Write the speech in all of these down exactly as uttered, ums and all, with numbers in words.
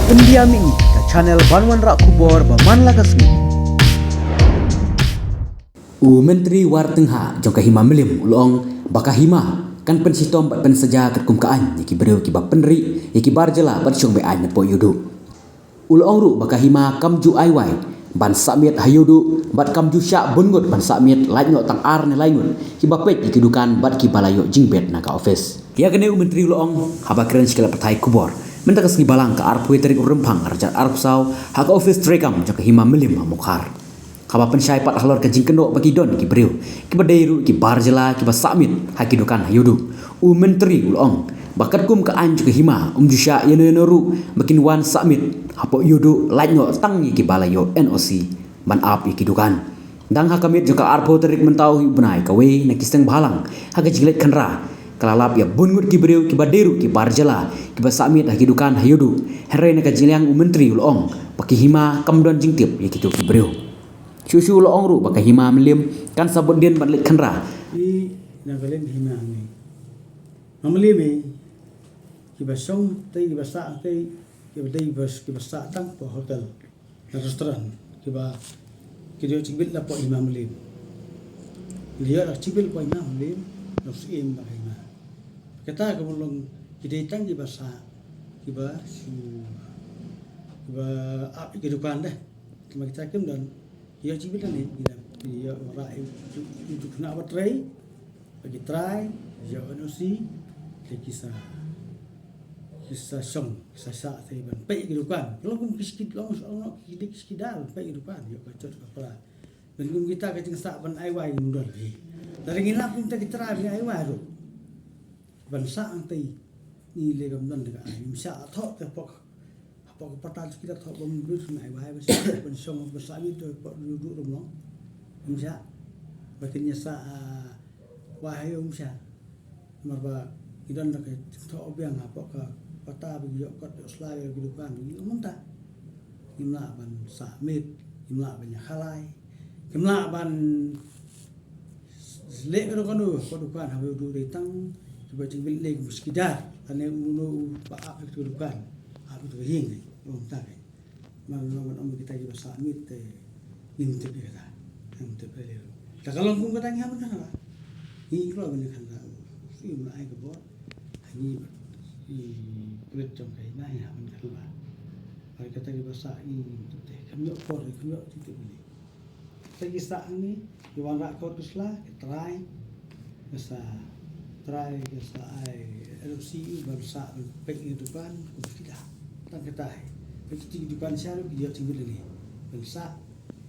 Pyndiam ïa ngi ka channel ban wanrah khubor ba man la ka sngi. U Myntri War Tynghah jong ka Hima Mylliem u la ong ba ka hima kan pynshitom bad pynsaja katkum ka aiñ ïa ki briew kiba pynrieh ïa ki bar jylla bad shong be-aiñ napoh Ïewduh. U la ong ruh ba ka hima kam ju ai wai ban sah miet ha Ïewduh bad kam ju shah bun ngut ban sah miet, lait noh tang ar ne lai ngut kiba peit ïa ki dukan bad kiba la ïoh jingbit na ka ophis. Ïa kane u Myntri u la ong haba kren sha ki lad pathai khubor mynta ka sngi Balang ka arphew tarik u Rymphang arhajar arphew saw ha ka ophis treikam jong ka Hima Mylliem ha Mawkhar. Haba pynshai pat halor ka jingkynnoh ba ki don ki briew kiba dei ruh ki bar jylla kiba sah miet ha ki dukan ha Ïewduh, u Myntri u la ong ba katkum ka aiñ jong ka hima ym ju shah ïano ïano ruh ba kin wan sah miet hapoh Ïewduh, lait noh tang ïa kiba la ïoh N O C ban ap ïa ki dukan. Dang ha ka miet jong ka arphew tarik mynta u bnai, kawei na ki seng bhalang ha ka jingleit khynra ka la lap ïa bun ngut ki briew kiba dei ruh ki bar jylla kiba sah miet ha ki dukan ha Ïewduh. Hynrei na ka jingliang u Myntri u la ong ba ka hima kam don jingtip ïa kito ki briew. Shuh shuh u la ong ruh ba ka Hima Mylliem kan sa bud dien ban leit khynra. I na ka lem hima hangne. Hima Mylliem i kiba shong tei, kiba sah tei, kiba dei, kiba, kiba sah tang hapoh hotel, na restaurant, kiba ki ïoh jingbit la hapoh Hima Mylliem. Ki ïoh la jingbit la hapoh Hima Mylliem, la shu im la ka hima. Kata ka mut long ki dei tang kiba sah, kiba shu, kiba ap ïa ki dukan de. Ki ma kita kim don, ki ïoh jingbit lane, ki da, ki ïoh rah ïa u, u, u, u khynnah ba trei, ba ki trai, ïoh N O C, te ki sa, ki sa shong, ki sa shah te ban peit ïa ki dukan. Ki long kum ki skit, long, long, long, ki dei ki skidar ban peit ïa ki dukan, ïoh ka jot ka pra. Ban kum kita ka jingsah ban ai wai ngim don hi. Lada ngi lap kumta ki trai ban ai wai ruh. Ban sah hangtei ngi leh kam don da ka aiñ, ngim shah thoh te hapoh, hapoh ka pata ki da thoh ba ngim briew sngewbha ai wai ban sah, ban shong ban sah ïa to hapoh Ïewduh ruh mo. Ngim shah. Ba kin ïa sah, ah, wai ha ïew ngim shah. Namar ba ngi don da ka jingthoh biang hapoh ka pata ba ngi ïoh kot ïoh sla ïa ki dukan ba ngi ong mynta. Ngim lah ban sah miet, ngim lah ban ïa khalai, ngim lah ban leh kano kano ka dukan ha Ïewduh, dei tang kiba jingbit lei kum skidar lane uno uno uba ap ïa ka dukan, ap ïa ka ïing, ong ta ka. Namar ban ong ba kita kiba sah miet te ngim tip ïa kata. Ngim tip ïa kata. Te ka long kum kata ngi hap ban kynrah. Ngi kloi ban kynrah. Shu ïa ban ai ka bor ha ngi bad ki pulit jong ka hima, ngi hap ban kynrah. Bad kata kiba sah ngim tip te, kam ïoh por, kam ïoh tip te. Te ki sah hangne, ki wanrah kot ki sla, ki trai, ki sa trai, ki sa ai N O C ban sah ban peit ïa ki dukan kum skidar. Tang kata hi. Peit ki dukan sha ruh ki ïoh jingbit lane ban sah,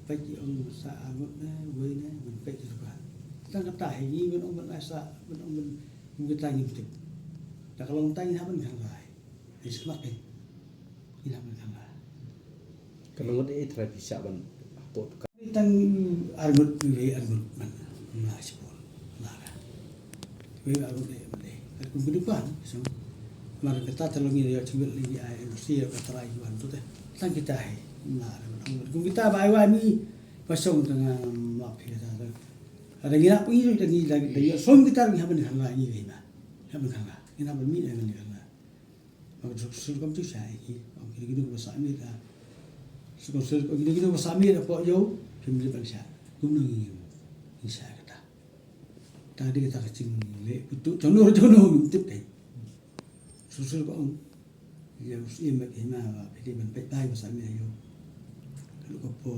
peit ki ong ban sah ar ngut ne wei ne ban peit ki dukan. Tang kata hi, ngi ban ong ban ai sah, ban ong ban, kum kita ngim tip. Da ka long tang ngi hap ban kynrah. Ngi sngewbha, eh. Ngi hap ban kynrah. Ka nongot eh trai pisa ban hapoh dukan. Tang ar ngut, wei ar ngut man. Nga sipon. Nga ka. Wei ar ngut eh man eh. Kat kum ka dukan, so. Mar kata te long ngi ïa jingbit lagi ai N O C ïa ka trai ki wan tu te. Tang kita hi. Nga ka man ong kum kita ba ai wai mi. Ba shong tang nga map hi kata. Ada ngi lap ngi, da ngi, da ngi, da ngi shong kita ngi hap ban kynrah ngi hima. Hap ban kynrah. Ngi hap ban mih da ngi kynrah. Ba ka sur, sur kam tu sha ïa ki, ong ki dei ki dei ba sah miet ka. Sur kam sur, ong ki dei ki dei ba sah miet hapoh ïew, phim lip ban shah. Kumno ngi, ngi shah kata. Ta dei kata ka jingleh pyntu jong no jong no ngim tip dei. Sur sur ka ong. Ïa u syiem bad ka hima ba phi dei ban peit bai ba sah miet ha ïew. Ka dei ka por.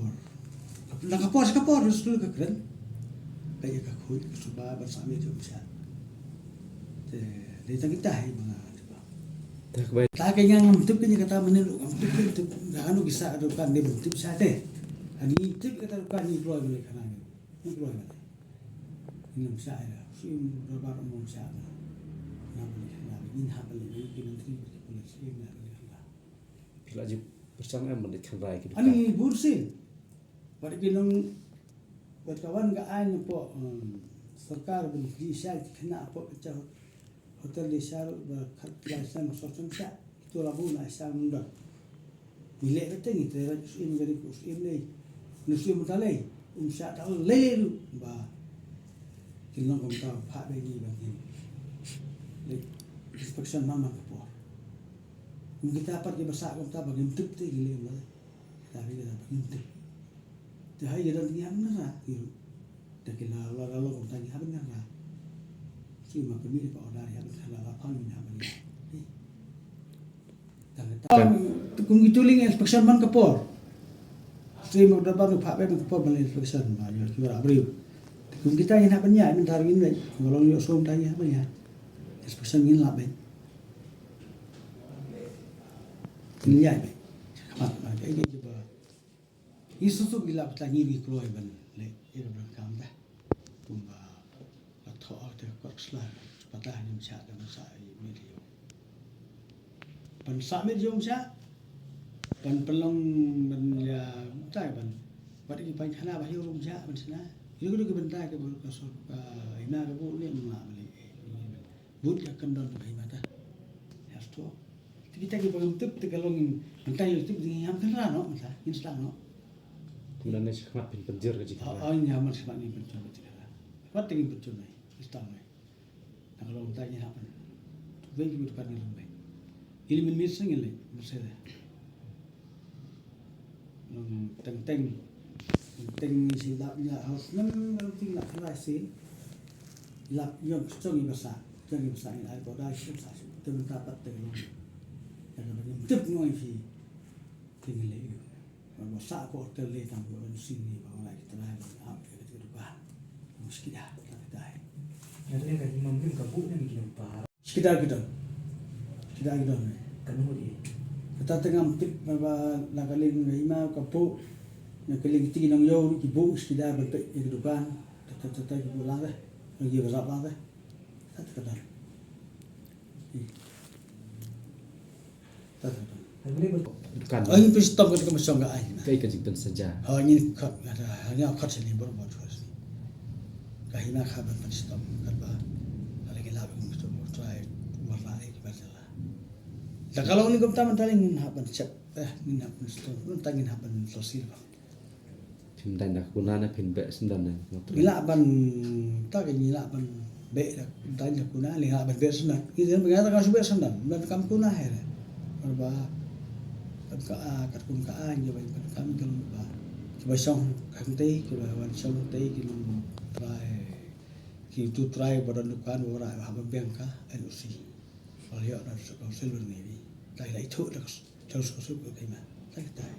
Ka, na ka por, ka por, sur ka kren. Peit ïa ka khuid, ka suba, ban sah miet ïa u shah. Te, dei tang kita hi ba nga tip ba. Ta ka bai. Ta ka nga ngam tip ka, ïa kata mynne ruh ngam tip ka, tip. Nga kano ki sah ka dukan dei ban tip sha te. Ani tip kata dukan ni kloi ban leh khana ni. Ni kloi ban leh. Ngam shah ïa. Syiem dorbar ngam shah. Ngam leh khana. Ngin hap ban leh ki menteri, ki syiem na leh khana. Phi la ju pyrshang em ban leit kynrai ki dukan? Ani bun sien. Wat ki nong, wat ka wan ka aiñ hapoh, um, sorkar ban pynshai ki khynnah hapoh ka hotel, dei sha ruh ba khat lai snem ba sor snem shah. Kito la bun ai sha mynta. Ngi leh kata ngi trei, u syiem ka dei u syiem lei. U syiem mynta lei. Um shah ta lei lei ruh ba kin long kumta, phah beit ngi ban kin leit inspection man man ka por. Kum kita pat kiba sah kumta ba ngim tip te ki leh kumta. Kita pat kita ba ngim tip. Te hai ki don ki hap ngan ra ki ruh. Te ki la la la kumta ki hap ngan ra. Ki ma permit pa order hap ngan ra la pang ngan hap ngan. Tang kita kum ki tuling inspection man ka por. Sri ma da ba nu pha be man ka por man inspection ma yo ki ra briew. Kum kita ngin hap ngan mynta ngin leh. Ngolong yo som ta ngin hap ngan. Inspection ngin la be. Ngi ïai beit. Khmat ma ka ïa ba. Ngi suk suk ngi la pynta ngi ngi kloi ban leh ïa ka kam da. Kumba la thoh te kot sla. Pata ngim sha da ban sa i mit ïa. Ban sa mit ïa sha. Ban pynlong ban ïa tai ban. Wat ki pan khana ba hiu rum sha ban sna. Ïa ka du ka ban tai ka ba ka so ka ina ka bu ni ma ma leh. But ïa kan don ka hima ta. Has to. Te kita ki ba ngam tip te ka long mynta ïa tip ding ngam kan ra no mynta ngin sdang no. Kumno ne shi khmat phin pynjur ka jingkyrpad. Oh, oh, ngam man shi khmat ngin pynjur ka jingkyrpad. Khmat te ngin pynjur nai. Ngin sdang nai. Na ka long mynta ngin hap. Wei ki ba dukan ngin long wei. Ngin min min seng ngin leh. Min seng. Nong teng teng. Teng si lap nya haus nem nang ting lap khlai si. Lap yong chong i basa. Chong i basa ngin ai ko dai shu sa shu. Te mynta pat te long. Te ka ba ngim tip ngoi phi. Te ngin leh ïa u. Ba sa ko hotel leh tang ko ban sin ni ba ngai ki trai ba hap ki dukan. Mesti dah tak dai. Nya te ka imam rim ka bu ne ki nang pa. Shikida ki don. Shikida ki don. Kano di. Kata te ngam tip ba, ba na ka liang ka hima ka bu. Na ka liang ki tiki nong yo ki bu shikida ba pek ki dukan. Tata tata ki bu lang deh. Lagi ba rap lang deh. Tata ka don. Tata ka don. Dukan. Oh, ngin pyn stom ka ka masong ka ai na. Kai ka jingpynsaja. Oh, ngin khot, ada, hanya khot sini baru buat khot sini. Ka hina ka ban pyn stom kat ba. Ada lagi lah ngin stom try warna ai ki ba jala. Da kalau ni kumta mentang ngin hap ban check. Eh, ngin hap ban stom. Mentang ngin hap ban sosil ba. Phim dang da kuna ne phim beh sendon ne. Ngi lah ban ta ke ngi lah ban beh da dang da kuna ngi lah ban beh sendon. Ngi dang beh da ka shu beh sendon. Ban kam kuna he re. Ban ba ban ka a kat kun ka a ngi ban ban kam ka ba. Ki ba shong kan te ki ba wan shong te ki nong trai ki tu trai ba don dukan ba ra ha ba beng ka N O C. Ba yo da ka sel ban ngi. Tai lai thu da ka sel ka sel ka ma. Tai tai.